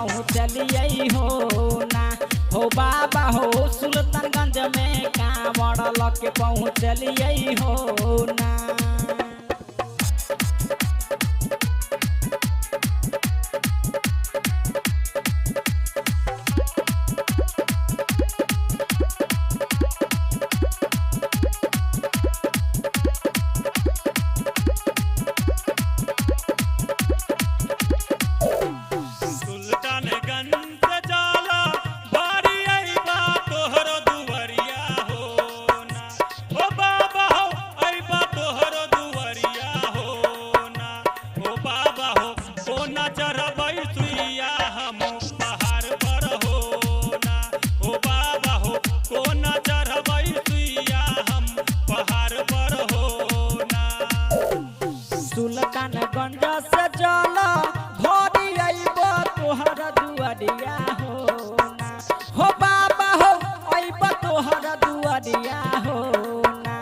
पहुँचलियै हो ना। हो बाबा हो सुल्तानगंज में कांवड़ लके पहुँचलियै हो ना। सुल्तानगंज से जाला बारी अइबा तोहरो दुवरिया हो ना। ओ बाबा हो अइबा तोहरो दुवरिया हो ना। ओ बाबा हो कोना चढ़बै सुइया हम पहाड़ पर हो ना। ओ बाबा हो कोना चढ़बै सुइया हम पहाड़ पर हो ना। सुल्तानगंज से जल भरी अइब तोहर दुआरिया हो ना। हो बाबा हो अइब तोहर दुआरिया हो ना।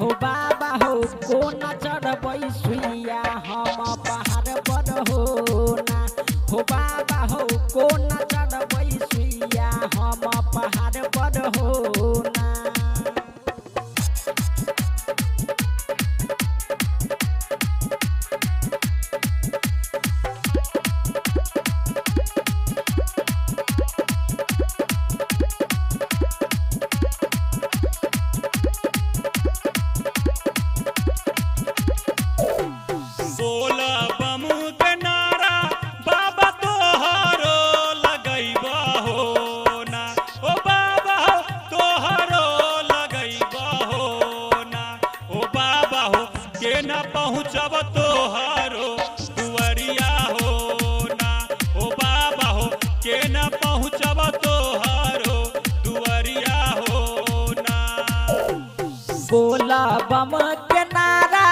हो बाबा हो कोना चढ़बै सुइया हम पहाड़ पर हो ना। हो बाबा हो कोना चढ़बै सुइया हम पहाड़ पर हो ना। बोल बम के नारा बाबा तोहरो लगैबा हो ना। ओ बाबा हो तोहरो लगैबा हो ना। ओ बाबा हो के ना पहुँचब तोहरो दुआरिया हो ना। ओ बाबा हो के ना पहुँचब तोहरो दुआरिया हो ना। बोला बम के नारा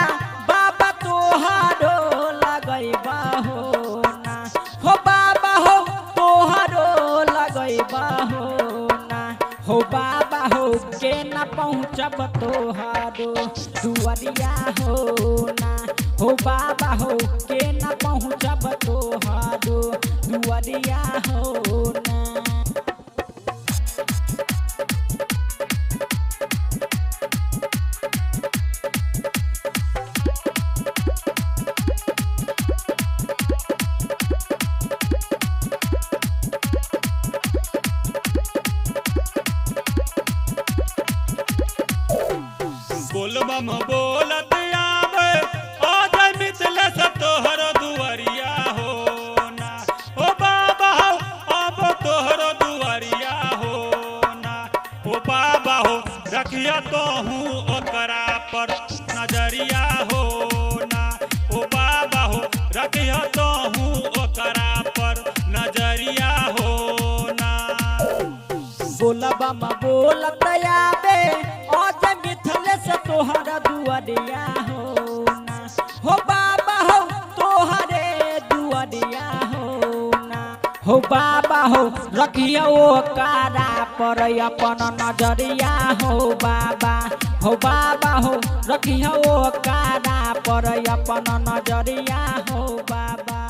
बाबा तोहारो लगैबा हो ना। हो बाबा हो तोहारो लगैबा हो ना। हो बाबा हो के ना पहुँचब तोहारो दुआरिया हो ना। हो बाबा हो के ना पहुँचब तोहारो दुआरिया हो ना। बोल बम बोलत आवे आज मिथलेश तोहरो दुआरिया हो ना। ओ बाबा हो अब तोहरो दुआरिया हो ना। ओ बाबा हो रखिया तोहू ओकरा पर नजरिया हो ना। ओ बाबा हो रखिया तोहू ओकरा पर नजरिया हो ना। बोला बम बोलत आवे आज मिथलेश तोहर दुआरिया हो ना। हो बाबा हो तोहरे दुआरिया हो ना। हो बाबा हो रखिया ओ कारा पर अपन नजरिया हो बाबा। हो बाबा हो रखिया ओ कारा पर अपन नजरिया हो बाबा।